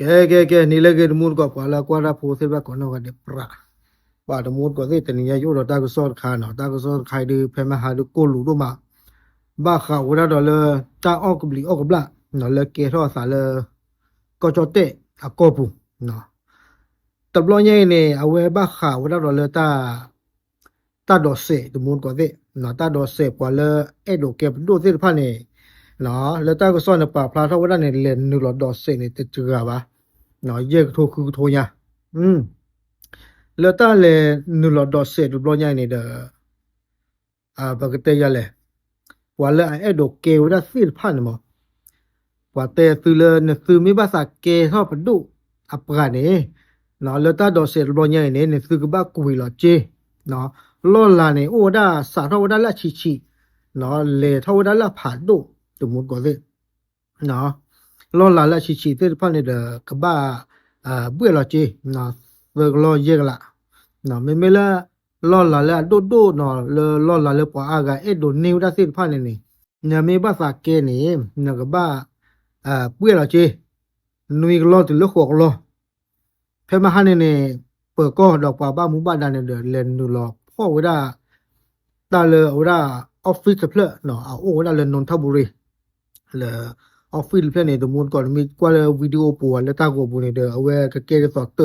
ကဲ ကဲ ကဲ နံၤလၢအဂ့ၤ တမူတကိး ပှၤလၢအကွၢ်တၢ်ဖိသ့ၣ်တဖၣ်ကိးနီၢ်ဂၤဒဲး ပြး ပှၤတမူတကိးသ့ၣ် တနံၤညါယအိၣ်ဒီးတၢ်ကစီၣ်တခါနီၤ, တၢ်ကစီၣ်တခါအံၤဒုး ဖဲမဟါဒုးကိၢ်လူၤဒိၣ်မး, ဘၣ်ဃးဝဲဒၣ်ဒီးလၢ တၢ်အီၣ်ကဘျံးအီၣ်ကဘျၣ် လၢကဲထီၣ်အသးလၢ ကီၢ်ကၠီၣ်တဲၣ်အကီၢ်ပူၤ တဘျီညါအံၤန့ၣ် အဝဲဘၣ်ဃးဝဲဒၣ်ဒီးလၢ တၢ်ဒိးစဲး တမူတကိးသ့ၣ်, တၢ်ဒိးစဲးပှၤလၢအဲၣ်ဒိးကဲပဒိၣ်သ့ၣ်တဖၣ်န့ၣ်, လၢတၢ်ကစီၣ်န့ၣ် ပာ်ဖျါထီၣ်ဝဲဒၣ်န့ၣ် လဲၤနုာ်လီၤဒိးစဲးန့ၣ် တစှၤဘၣ်, ယဲၢ်ကထိဃုကထိညါ, လၢတၢ်လဲၤနုာ်လီၤဒိးစဲးတဘျီညါအံၤန့ၣ်ဒီး ပကတဲယၤလဲၣ်, ပှၤလၢအအဲၣ်ဒိးကဲဝဲဒၣ်သ့ၣ်တဖၣ်န့ၣ်မး, ပှၤတဲသုလၢနသုမ့ၢ်ဘၣ်သးကဲထီၣ်ပဒိၣ်အပှၤန့ၣ်, လၢတၢ်ဒိးစဲးတဘျီညါအံၤန့ၣ် နသုကဘၣ်ကွံာ်လီၤစ့, လီၢ်လၤန့ၣ် အိၣ်ဝဲဒၣ်စးထီၣ်ဝဲဒၣ်လၢအဆံးဆံး, လဲၤထီၣ်ဝဲဒၣ်လၢအဖးဒိၣ် တမူတကိးသ့ၣ် လီၢ်လၤလၢအဆံးဆံးသ့ၣ်တဖၣ်န့ၣ်ဒီး ကဘၣ်ဘှဲၣ်လီၤစ့, သၢကလီၢ်ယဲၢ်ကလး, မ့မ့ၢ်လၢ လီၢ်လၤလၢအဒိၣ်ဒိၣ်နီၤ လၢလီၢ်လၤလၢပှၤအါဂၤအဲၣ်ဒိးန့ၢ်ဝဲဒၣ်သ့ၣ်တဖၣ်န့ၣ်န့ၣ်, နမ့ၢ်ဘၣ်သးကဲန့ၣ် နကဘၣ် ဘှဲၣ်လီၤစ့, နွံကလီၢ်တုၤလၢဃိးကလီၢ် ဖဲမဟါန့ၣ်န့ၣ် ပၢၤကီၢ်ဒီးပှၤဘၣ်မူဘၣ်ဒါန့ၣ်ဒီး လဲၤနုာ်လီၤဖီၣ်ဝဲဒၣ် တၢ်လၢအဝဲဒၣ် office တဖျၢၣ် အအိၣ်ဝဲဒၣ်လၢ Nonthaburi လၢ office တဖျၢၣ်န့ၣ် တမူတကိး နမ့ၢ်ကွၢ်လၢ video ပူၤလၢတၢ်ဂီၤပူၤန့ၣ်ဒီး အဝဲကကဲဒ်သိးတၢၣ်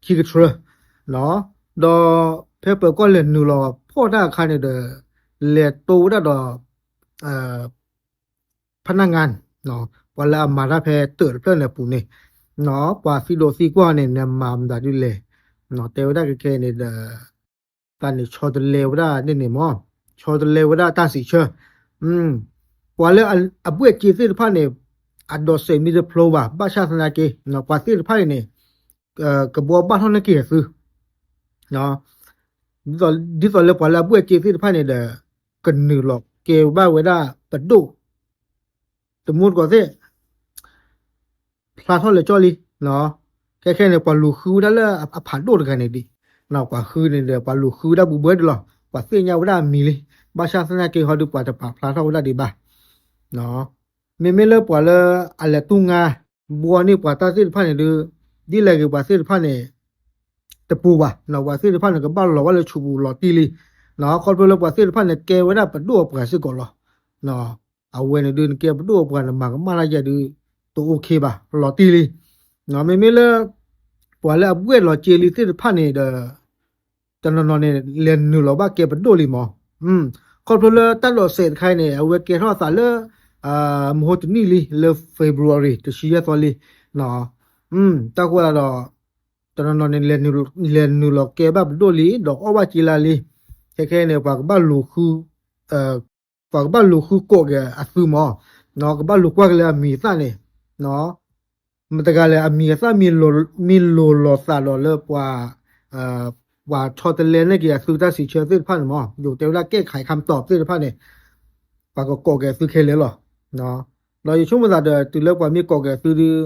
ခံကထြၢ ဒီးဖဲပၢၤကီၢ်လဲၤနုာ်လီၤဖီၣ်တၢ်အခါန့ၣ်ဒီး လဲၤတိဝဲဒၣ်ဒီး ဖနၢ်ငါ ပှၤလၢအမၤတၢ်ဖဲတၢၣ်တဖျၢၣ်န့ၣ်အပူၤန့ၣ်, ပှၤသံဒိးသံကွၢ်န့ၣ် နမၤမတၤဒ်လဲၣ်, တဲဝဲဒၣ်ခဲခဲအံၤန့ၣ်ဒီး တၢ်န့ၣ်ဆီတလဲဝဲဒၣ်န့ၣ်န့ၣ်မး, ဆီတလဲဝဲဒၣ်တၢ်စံးဆၢ, ပှၤလၢအဘှဲၣ်စ့သ့ၣ်တဖၣ်န့ၣ် အဒိးစဲးမ့ၢ်တဖျိဘၣ် ဘၣ်ဆၣ်သနာ်က့ ပှၤသ့ၣ်တဖၣ်အံၤန့ၣ် ကဘှီဘၣ်ထီၣ်န့ၢ်က့ၤအသု ဒ်သိးလၢပှၤလၢအဘှဲၣ်စ့သ့ၣ်တဖၣ်န့ၣ်ဒီး ကနုာ်လီၤကဲဘၣ်ဝဲဒၣ်ပဒိၣ် တမူတကိးသ့ၣ် ဖျါထီၣ်လၢကၠီလံ, ခဲခဲန့ၣ် ပှၤလူၤဃုဝဲဒၣ်လၢအဖးဒိၣ်တဂၤန့ၣ်ဒံး, ပှၤဃုန့ၣ်ဒီး ပှၤလူၤဃုဝဲဒၣ်ဘုဘှဲဒံးလီၤ, ပှၤသ့ၣ်ညါဝဲဒၣ်အမံၤလံ, ဘၣ်ဆၣ်သနာ်က့ဟီဒုး ပှၤတပာ်ဖျါထီၣ်ဝဲဒၣ်ဒံးဘၣ် မ့မ့ၢ်လၢပှၤလၢအလဲၤတူၢ်ငါ ဘှီန့ၢ်ပှၤတၢ်သ့ၣ်တဖၣ်န့ၣ်ဒုး ဒ်လဲၣ်ဂ့ၤပှၤသ့ၣ်တဖၣ်န့ၣ် တပူၤဘၣ်, ပှၤသ့ၣ်တဖၣ်န့ၣ် ကဘၣ်လီၤဝဲလၢဆူးပူၤလီၤတံၢ်လံ, ခီဖျိလၢပှၤသ့ၣ်တဖၣ်န့ၣ် ကဲဝဲဒၣ်ပဒိၣ်အပှၤစ့ၢ်ကီးလီၤ, အဝဲန့ၣ်ဒုး နကဲပဒိၣ်အပှၤန့ၣ် မၤကမၣ်တၢ်ယဲဒုး တအိၣ်ခ့ဘၣ် လီၤတံၢ်လံ, မ့မ့ၢ်လၢ ပှၤလၢအဘှဲၣ်လီၤစ့လံသ့ၣ်တဖၣ်န့ၣ်ဒီး တနီၤနီၤန့ၣ် လဲၤနုာ်လီၤဘၣ်ကဲပဒိၣ်လံမး, ခီဖျိလၢတၢ်ဒိးစဲးတခါအံၤန့ၣ် အဝဲကဲထီၣ်အသးလၢ မဟိတနံၣ်လံ လၢ February တဆံယဲၢ်သီလံ, တၢ်ဃိသတးဒီး တနီၤနီၤန့ၣ် လဲၤနုာ်လီၤကဲဘၣ်ပဒိၣ်လံ ဒီးအီၣ်ဘၣ်စ့လါလံ, ခဲခဲန့ၣ် ပှၤကဘၣ်လူၤဃု ပှၤကဘၣ်လူၤဃုကိးက့ၤအသုမး, ကဘၣ်လူၤကွၢ်က့ၤလၢအမံၤအသၣ်န့ၣ်, မတၤတဂၤလဲၣ် အမံၤအသၣ်မ့ၢ်လိၤလိာ်သးဒီးလၢပှၤ ပှၤဆီတလဲန့ၢ်က့ၤအသုတၢ်စံးဆၢသ့ၣ်တဖၣ်န့ၣ်မး ယိၤတဲဝဲဒၣ် ကဲခးခါမတီၢ်သ့ၣ်တဖၣ်န့ၣ် ပှၤကကိးက့ၤအသုခဲလၢာ်လီၤ, ဒီးယဆိကမိၣ်သးဒီး တုၤလၢပှၤမ့ၢ်ကိးက့ၤအသုဒုး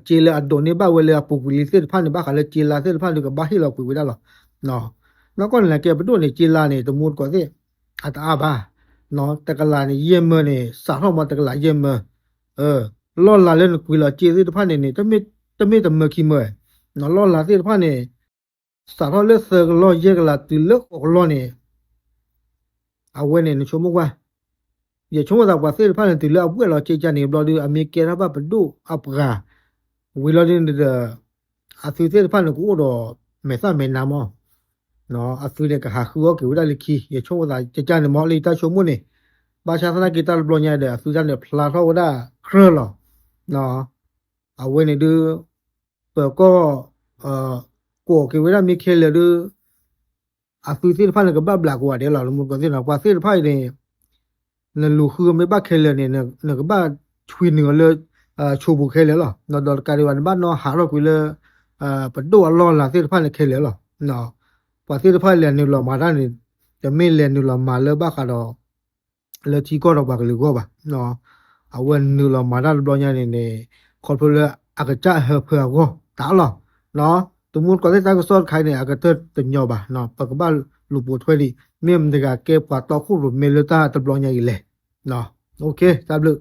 စ့လၢအဒိးန့ၢ်ဘၣ်ဝဲလၢအပူၤကွံာ်လံသ့ၣ်တဖၣ်န့ၣ် ဘၣ်ဃးလၢစ့လါသ့ၣ်တဖၣ်န့ၣ် ကဘၣ်ဟ့ၣ်လီၤကွံာ်ဝဲဒၣ်လီၤ, နီၢ်ကီၢ်န့ၣ် ကဲပဒိၣ်န့ၣ် စ့လါန့ၣ် တမူတကိးသ့ၣ် အတအါဘၣ်, တကလးန့ၣ် ယဲၢ်မၢန့ၣ် စးထီၣ်မးတကလးယဲၢ်မၢ, လီၢ်လၤလၢနကွံာ်လီၤစ့သ့ၣ်တဖၣ်န့ၣ်န့ၣ် တမ့ၢ်တမၢခံမၢ, လီၢ်လၤသ့ၣ်တဖၣ်န့ၣ် စးထီၣ်လၢသၢကလီၢ်ယဲၢ်ကလးတုၤလၢဃိးကလီၢ်န့ၣ် အဝဲန့ၣ် နဆိကမိၣ်ကွၢ်, ယဆိကမိၣ်သးပှၤသ့ၣ်တဖၣ်န့ၣ် တုၤလၢအဘှဲၣ်လီၤစ့ကန့ၣ်ဘျီဒုး အမ့ၢ်ကဲထီၣ်ဘၣ်ပဒိၣ်အပှၤ ဝံၤလီၤဒုးန့ၣ်ဒီး အသုသ့ၣ်တဖၣ်န့ၣ် ကအိၣ်ဒီးမဲာ်သၣ်မဲာ်နါမး, အသုန့ၣ် ကဟးဃုအီၣ်က့ၤဝဲဒၣ်လၢခံ ယဆိကမိၣ်သးကန့ၣ်မး လၢယတၢ်ဆိကမိၣ်န့ၣ်, ဘၣ်ဆၣ်သနာ်က့တၢ်တဘျီညါဒီး အသုတၢ်န့ၣ်ဖျါထီၣ်ဝဲဒၣ်ကြၢးလီၤ, အဝဲန့ၣ်ဒုး ပၢၤကီၢ် ကိးက့ၤဝဲဒၣ်မ့ၢ်ခဲလၢာ်ဒီး အသုသ့ၣ်တဖၣ်န့ၣ် ကဘၣ်ဘျးကဝးဒဲးလီၤ လၢမူတကိးသ့ၣ်နီၤ ပှၤသ့ၣ်တဖၣ်အံၤန့ၣ် နလူၤဃုမ့ၢ်ဘၣ်ခဲလၢာ်န့ၣ် နကဘၣ်ဆွံနုာ်အီၤလၢ ဆိပူၤခဲလၢာ်လီၤ. ဒီးတကးဒံးဘၣ် နဘၣ်နီၣ်ဟးထီၣ်ကွံာ်လၢ ပဒိၣ်အလီၢ်အလၤသ့ၣ်တဖၣ်န့ၣ်ခဲလၢာ်လီၤ. ပှၤသ့ၣ်တဖၣ်လဲၤနုာ်လီၤမၤတၢ်န့ၣ် တမ့ၢ်လဲၤနုာ်လီၤမၤလၢဘၣ်ဃးဒီး လၢထံကီၢ်ဒီးပှၤကလုာ်အဂီၢ်ဘၣ်. အဝဲနုာ်လီၤမၤတၢ်တဘျီညါန့ၣ်န့ၣ် ခီဖျိလၢအကစၢ်အဟၢဖၢအဂီၢ်တၢ်လီၤ. တမူတကိးသ့ၣ်တၢ်ကစီၣ်တခါအံၤန့ၣ် အကတၢၢ်တညီဘၣ် ပကဘၣ်လူၤပိာ်ထွဲဒံး မ့ၢ်မတၤတဂၤကဲပှၤတီခိၣ်ရိၣ်မဲလၢတၢ်တဘျီညါအံၤလဲၣ်. တၢ်ဘျုး